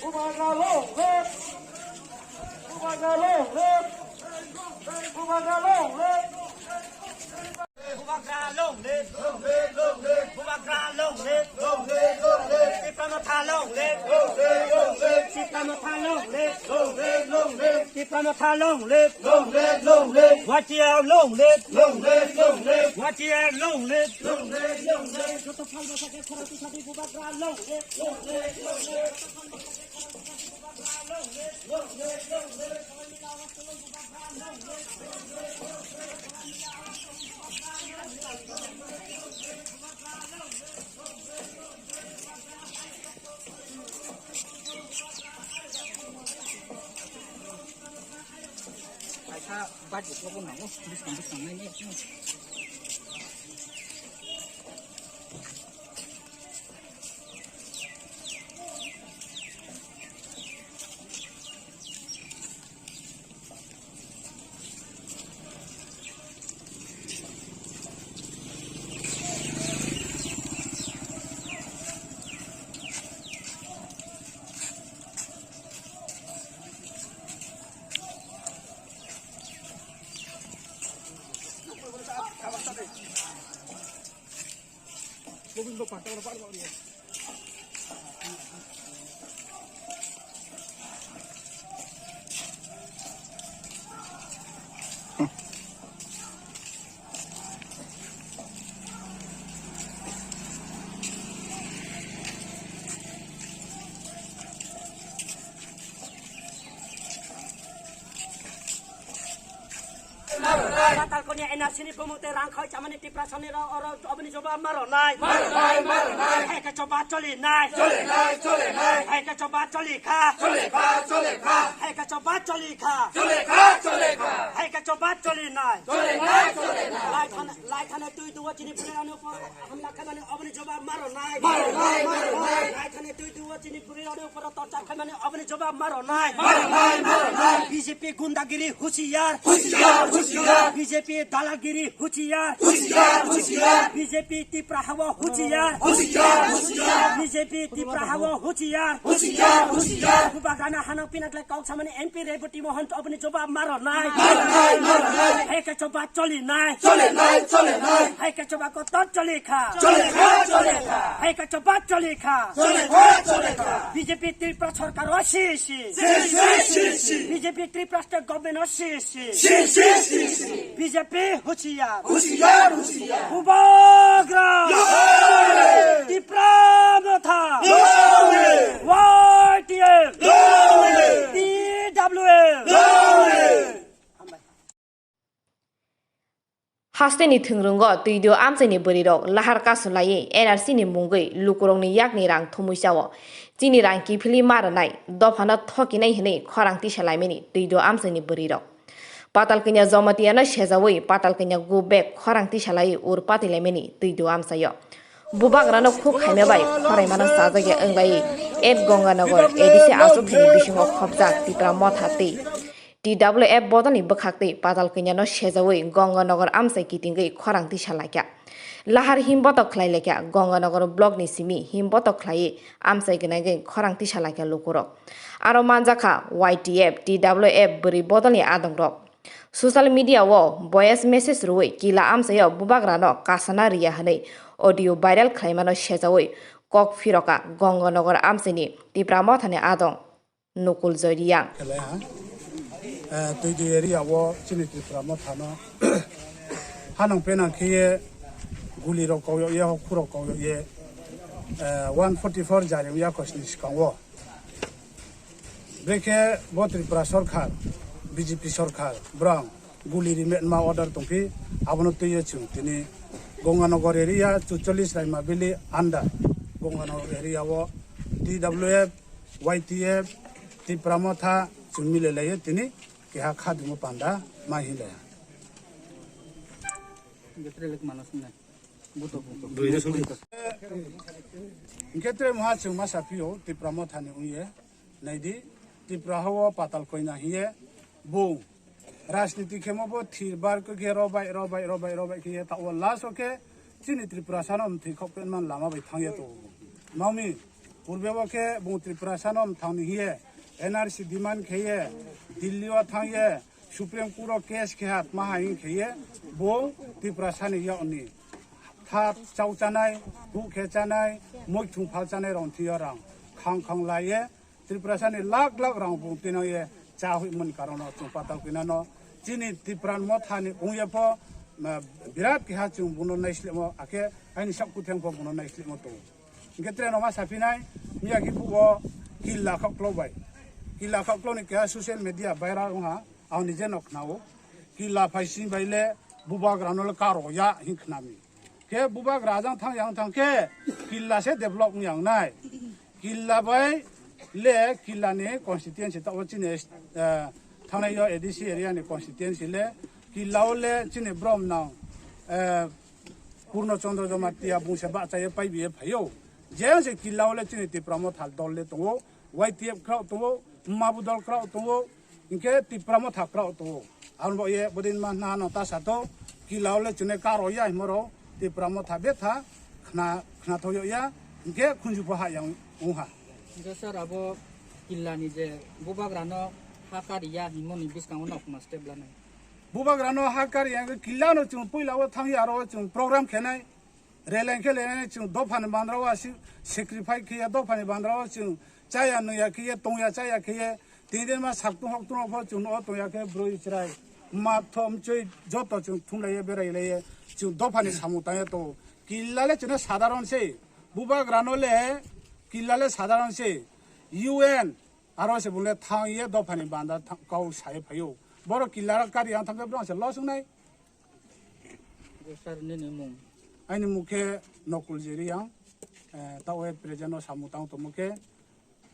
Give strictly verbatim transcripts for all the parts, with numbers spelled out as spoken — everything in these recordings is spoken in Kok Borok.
Bubagra long live! Bubagra long live! Bubagra long live! Bubagra long live! Long live, long live! Bubagra long live! Long live, long live! Tipra Motha long live! Long live, long live! Tipra Motha long live! Long live, long live! Tipra Motha long live! Long live, long live! Y T F long live! Long live, long live! Y T F long live! Long live, long live! Joto phalba sakhe khorang tisadi Bubagra long live! Long live, long live! Kaisa budget rokbo nango, bwskang bwskang nainai. Patal Kanya N R C ni bumung tei rang khoi chamani Tiprasani rok oro oboni jobab ma rwnai. Ma rwnai, ma rwnai. Hai khe choba choli nai. Choli nai, choli nai. Hai khe choba choli kha. Choli kha, choli kha. Hai khe choba choli kha. Choli kha, choli kha. Hai khe choba choli nai. Choli nai, choli nai. Lai thana, lai thana twi duwa chini bwrwi rani upor hamla khaimani oboni jobab ma rwnai. Ma rwnai, ma rwnai. Lai thana twi duwa chini bwrwi rani upor torchar khaimani oboni jobab ma rwnai. Ma rwnai, ma rwnai. B J P gundagiri huchiyar. Huchiyar, huchiyar. B J P dalagiri huchiyar. Huchiyar, huchiyar. B J P Tipra hawa huchiyar. Huchiyar, huchiyar. B J P Tipra hawa huchiyar. Huchiyar, huchiyar. Bubagrano hanang pinaklai kok samani M P Reboti Mohan oboni jobab ma rwnai. Ma rwnai, ma rwnai. Hai khe choba choli nai. Choli nai, choli nai. Hai khe choba kotor choli kha. Choli kha, choli kha. Hai khe choba choli kha. Choli kha, choli kha. B J P Tripura sarkar o si si. Si si, si si. B J P Tripura state government o si si. Si si, si si. B J P huchiyar. Huchiyar, huchiyar. Bubagra. Lore. Tipra Motha. Lore. Y T F. Lore. T W F. Lore. Hambai. Hasteni thwngrongo twidio amchaini bwrwirok lahar kasu laiwi N R C ni mungwi lukurokni yakni rang thumui chao. Chini rang kiphilwi ma rwnai, dophano thokinai hwnwi khorang tisa laimani twidio amchaini bwrwirok. Patal kanya Jamatia no sejawi, patal kanya go back khorang tisa laiwi ur pati laimani twidio amchaio. Bubagrano khuk khaima bai khoraimano chajakya wnglaiwi F Ganganagar A D C achukthani bisingo khopjak Tipra Motha tei T W F bodolni bwkhaktwi patal kanyano sejawi Ganganagar amchai kitingwi khorang tisa laikha. Lahar himbotok khlai laikha, Ganganagar blockni simi himbotok khlaiwi amchai gwnagwi khorang tisa laikha lukurok. Aro manjakha Y T F, T W F bwrwi bodolni adongrok. Social media o voice message rwui kila amchaio bubagrano kasana riya hwnwi audio viral khlaimano sejawi kok phiroka Ganganagar amchaini Tipra Mothani adong. Nukul Joy Reang. Khelai ha. Eh, twi dui area o chini Tripura Mothano hanang penang khe ye guli rok kok yok ye, hok khurok kok yok ye, eh, one forty four jari yakos ni swkang o. Brekhe bo Tripura sorkar, B J P sorkar, borok guli rimani order tongphi, abono twiwi chwng tini Ganganagar area, chuchollis Raima Valley under Ganganagar area o T W F, Y T F, Tipra Motha chwng milelaiwi tini keha khadimo panda ma hinlaiha. Hwnkhe tere moha chwng ma saphiyo Tipra Mothani wngye. Naidi, Tripura hao patal koina hiye bo rajniti khemo bo thir bar khe robai, robai, robai, robai khe ye ta o last o khe chini Tripura sano mthwi khok penman lama bai thangye to. Mami, purbe bo khe bo Tripura sano mthangni hiye N R C demand kheye Delhi o thangye Supreme Court o case khe hat ma haing kheye bo Tripura sani yakni tha chau chanai, bu khe chanai, moi thung phal chanai rong thiyo rang khang khang laiye Tripura sani lakh lakh rang bung tino ye cha hui mun karono chwng patal kinano chini Tipra Mothani ungye pho, ma, birat keha chwng buno naislemo akhe aini sak kutheng pho buno naislemo to. Hwnkhe tere no ma saphinai miya ki bugo killa khoklo bai. Killa khoklo ni keha social media viral wngha ang nije no khnao. Killa phai sini bai le bubagra no le karo ya hin khnami. Khe bubagra jang thang yang thang khe killa se develop wng yang nai. Killa bai le killa ni constituency ta o chini, eh, thangnai yo A D C area ni constituency le killa o le chini brom nang, eh, Purno Chandra Jamatia bungse bahchaya pai biye phaio. Jeng se killa o le chini Tipra Motha dol le tongo, Y T F krao tongo, Mabu dol krao tongo, hwnkhe Tipra Motha krao tongo. Aboni bo ye bodin ma na no ta sa to killa o le chini karo ya himoro Tipra Motha betha khna, khna thoyo ya, hwnkhe khunju pho ha yang ungha. Hwnkhe sir, abo killa ni je bubagra no ha kari ya himo ni bwskango no kuma step lanai. Bubagra no ha kari ya killa no chwng puila o thang ya aro chwng program khenai. Releng khe lenai chwng dophani bandra o asi sacrifice khe ya, dophani bandra o chwng chaya nungya khe ya, tongya chaya khe ya, tini din ma saktung hoktung rok pho chwng no tongya khe broi chwrai ma thom choi joto chwng thumlaiye berailaye chwng dophani samung tangya to. Killa le chwngno sadharon se, bubagra no le killa le sadharon se, U N aro se bung le thang ye dophani bandra thang kau sai phaio. Borok killa kari yang thang khe borok se loss wngnai. Sir, nini mung? Aini mung khe Nokul Jeriyang, eh, ta o present o samung tang tongmo khe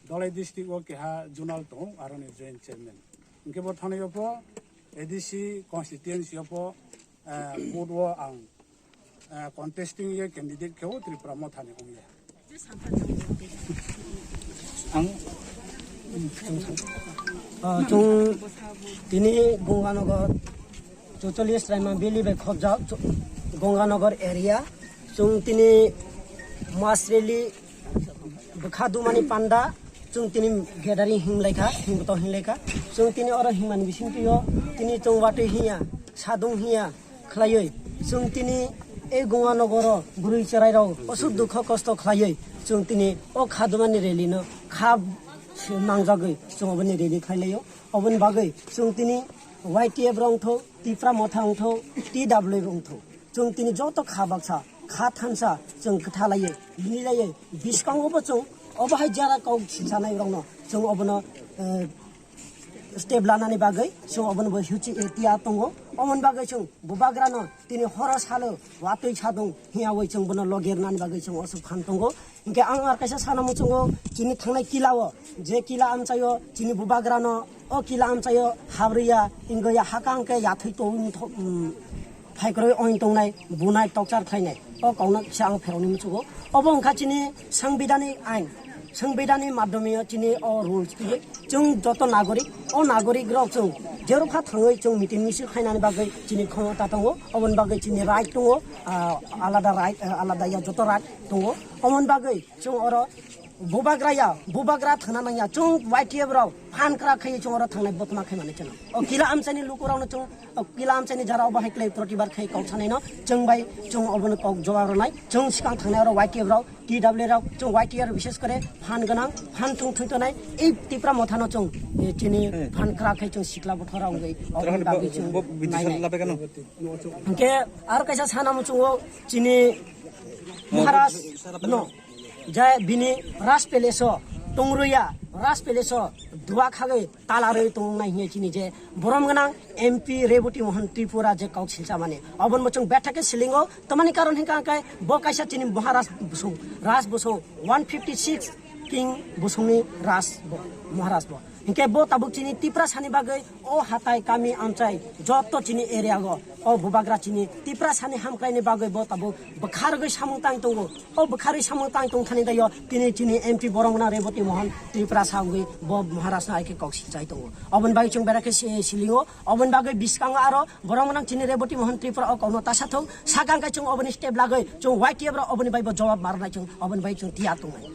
Dholai district o keha zonal tong, aroni joint chairman. Hwnkhe bo thani o pho A D C constituency o pho, eh, vote o ang, eh, contesting ye candidate khe o Tripura Mothani ong ya. Ang, ah, chwng tini Ganganagar, chuchollis Raima Valley bai khobjak, chu-, Ganganagar area. Chwng tini mass rally bwkha dumani panda, chwng tini gathering himlaikha, himto himlaikha. Chwng tini oro himani bisingtwi o tini chwng watwi hinya, sadung hinya, khlaiwi chwng tini ei Ganganagar o bwrwi chwrai rok aswk dukho kosto khlaiwi chwng tini o khadumani rally no kha nangjagwi chwng oboni rally khlailaio. Oboni bagwi chwng tini Y T F rok wngthok, Tipra Motha wngthok, T W F wngthok, chwng tini joto kha baksa kha thansa chwng kwtha laiwi bini laiwi bwskango bo chwng obo hai jara kok sisanai rokno chwng obono, eh, step lanani bagwi chwng obono bo huchi, eh, tiya tongo. Oboni bagwi chwng bubagrano tini horo salo watwi sadung hiyawi chwng bono logi rwnani bagwi chwng oso phan tongo. Hinkhe ang ar kaisa sana muchungo chini thangnai kila o, je kila amchaio chini bubagrano o kila amchaio habriya, ingya hakang khe yathwi tong tho-, um, phaikroi oin tongnai, bunai, tokchar khlainai. O kokno kisa ang pherokni muchungo. Obo wngkha chini sangbidani ain. Sangbidani madhyome chini o rules twiwi chwng joto nagorik, o nagorik rok chwng jerokha thangwi chwng meeting misil khainani bagwi chini khomota tongo, oboni bagwi chini right tongo, ah, alada right, ah, alada ya joto right tongo. Oboni bagwi chwng oro bubagra ya, bubagra thangna nangya, chwng Y T F rok phan kwrak khaiwi chwng oro thangnai botma khaimani chwng. O kila amchaini lukurokno chwng, o kila amchaini jara obo hai kwlai protibad khai kok sanaino chwng bai chwng obono kok jawab rwnai, chwng swkang thangnai oro Y T F rok T W rok, chwng Y T R bishes kore phan gwnang, phan thung thung tonai, ei Tipra Mothano chwng, eh, chini phan kwrak khe chwng sikla bothorok wngwi, oboni bagwi chwng nainai. Hinkhe aro kaisa sana muchungo chini Maharaj no, je bini Raj Palace o tongrwya, Raj Palace o dua khagwi talarwi tongnai hinya chini je borom gwnang M P Reboti Mohan Tripura je kok silchamani. Obon bo chwng bethake silingo, tamani karon hingka hingkai bo kaisa chini Maharaj Busung, Raj Busung one fifty six King Busungni Raj bo, Maharaj bo. Hingke bo tabuk chini Tiprasani bagwi o hatai kami amchai joto chini area go o bubagra chini Tiprasani hamkraini bagwi bo tabuk bwkhargwi samung tang tongo. O bwkharwi samung tang tong thani dayo tini chini M P borom gwnang Reboti Mohan Tripura sagwi bo Maharaj no aike kok silchai tongo. Oboni bagwi chwng bera khe si-, silingo, oboni bagwi biskango aro borom gwnang chini Reboti Mohan Tripura o kokno tasa thung, sakang khe chwng oboni step lagwi chwng Y T F rok oboni bai bo jawab marnai chwng, oboni bai chwng tiyar tongnai.